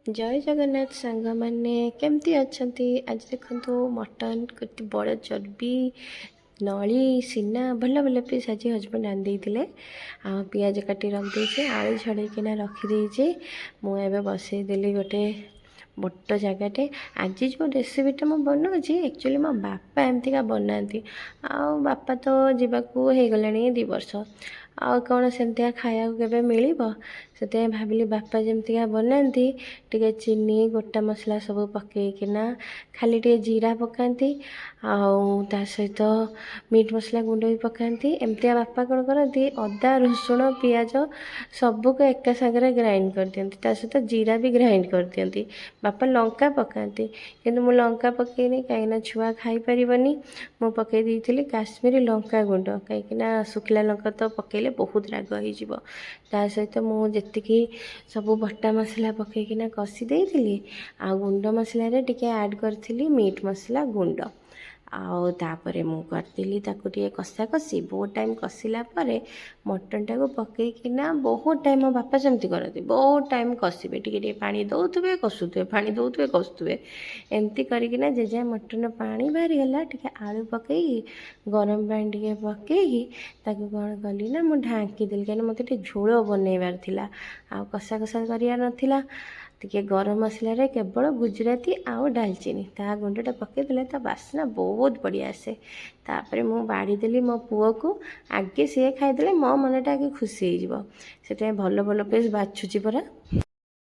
ଜୟ ଜଗନ୍ନାଥ ସାଙ୍ଗମାନେ, କେମିତି ଅଛନ୍ତି? ଆଜି ଦେଖନ୍ତୁ, ମଟନ୍ କେତେ ବଡ଼ ଚର୍ବି, ନଳି, ସିନା, ଭଲ ଭଲ ପିସ୍ ଆଜି ହଜବେଣ୍ଡ ଆଣିଦେଇଥିଲେ। ଆଉ ପିଆଜ କାଟି ରଖିଦେଇଛି, ଆଳୁ ଛଡ଼େଇକିନା ରଖିଦେଇଛି। ମୁଁ ଏବେ ବସେଇଦେଲି ଗୋଟେ ବଡ଼ ଜାଗାଟେ। ଆଜି ଯେଉଁ ରେସିପିଟା ମୁଁ ବନାଉଛି, ଆକ୍ଚୁଆଲି ମୋ ବାପା ଏମିତିକା ବନାନ୍ତି। ଆଉ ବାପା ତ ଯିବାକୁ ହେଇଗଲାଣି 2 ବର୍ଷ। ଆଉ କ'ଣ ସେମିତିକା ଖାଇବାକୁ କେବେ ମିଳିବ? ସେଥିପାଇଁ ଭାବିଲି, ବାପା ଯେମିତିକା ବନାନ୍ତି, ଟିକେ ଚିନି, ଗୋଟା ମସଲା ସବୁ ପକେଇକିନା, ଖାଲି ଟିକେ ଜିରା ପକାନ୍ତି ଆଉ ତା ସହିତ ମିଟ୍ ମସଲା ଗୁଣ୍ଡ ବି ପକାନ୍ତି। ଏମିତିଆ ବାପା କ'ଣ କରନ୍ତି, ଅଦା, ରସୁଣ, ପିଆଜ ସବୁକୁ ଏକା ସାଙ୍ଗରେ ଗ୍ରାଇଣ୍ଡ କରିଦିଅନ୍ତି। ତା ସହିତ ଜିରା ବି ଗ୍ରାଇଣ୍ଡ କରିଦିଅନ୍ତି। ବାପା ଲଙ୍କା ପକାନ୍ତି, କିନ୍ତୁ ମୁଁ ଲଙ୍କା ପକେଇନି, କାହିଁକିନା ଛୁଆ ଖାଇପାରିବନି। ମୁଁ ପକେଇ ଦେଇଥିଲି କାଶ୍ମୀରୀ ଲଙ୍କା ଗୁଣ୍ଡ, କାହିଁକିନା ଶୁଖିଲା ଲଙ୍କା ତ ପକେଇଲେ ବହୁତ ରାଗ ହେଇଯିବ। ତା ସହିତ ମୁଁ ଯେତିକି ସବୁ ବଟା ମସଲା ପକେଇକିନା କଷି ଦେଇଥିଲି ଆଉ ଗୁଣ୍ଡ ମସଲାରେ ଟିକେ ଆଡ଼୍ କରିଥିଲି ମିଟ୍ ମସଲା ଗୁଣ୍ଡ। ଆଉ ତାପରେ ମୁଁ କରିଦେଲି ତାକୁ ଟିକେ କଷା କଷି। ବହୁତ ଟାଇମ୍ କଷିଲା ପରେ ମଟନ୍ଟାକୁ ପକେଇକିନା ବହୁତ ଟାଇମ୍, ମୋ ବାପା ସେମିତି କରନ୍ତି, ବହୁତ ଟାଇମ୍ କଷିବେ, ଟିକେ ଟିକେ ପାଣି ଦେଉଥିବେ, କଷୁଥିବେ, ପାଣି ଦେଉଥିବେ, କଷୁଥିବେ। ଏମିତି କରିକିନା ଯେ ଯାଏ ମଟନ୍ର ପାଣି ବାହାରିଗଲା, ଟିକେ ଆଳୁ ପକେଇକି, ଗରମ ପାଣି ଟିକେ ପକେଇକି ତାକୁ କ'ଣ କଲି ନା ମୁଁ ଢାଙ୍କି ଦେଲି, କାହିଁକିନା ମୋତେ ଟିକେ ଝୋଳ ବନେଇବାର ଥିଲା ଆଉ କଷା କଷା କରିବାର ନଥିଲା। ଟିକେ ଗରମ ମସଲାରେ କେବଳ ଗୁଜୁରାତି ଆଉ ଡାଲଚିନି ତା ଗୁଣ୍ଡଟା ପକେଇଦେଲେ ତା ବାସ୍ନା ବହୁତ ବଢ଼ିଆ ଆସେ। ତାପରେ ମୁଁ ବାଢ଼ିଦେଲି ମୋ ପୁଅକୁ। ଆଗେ ସିଏ ଖାଇଦେଲେ ମୋ ମନଟା ଆଗେ ଖୁସି ହେଇଯିବ। ସେଥିପାଇଁ ଭଲ ଭଲ ପିସ୍ ବାଛୁଛି ପରା।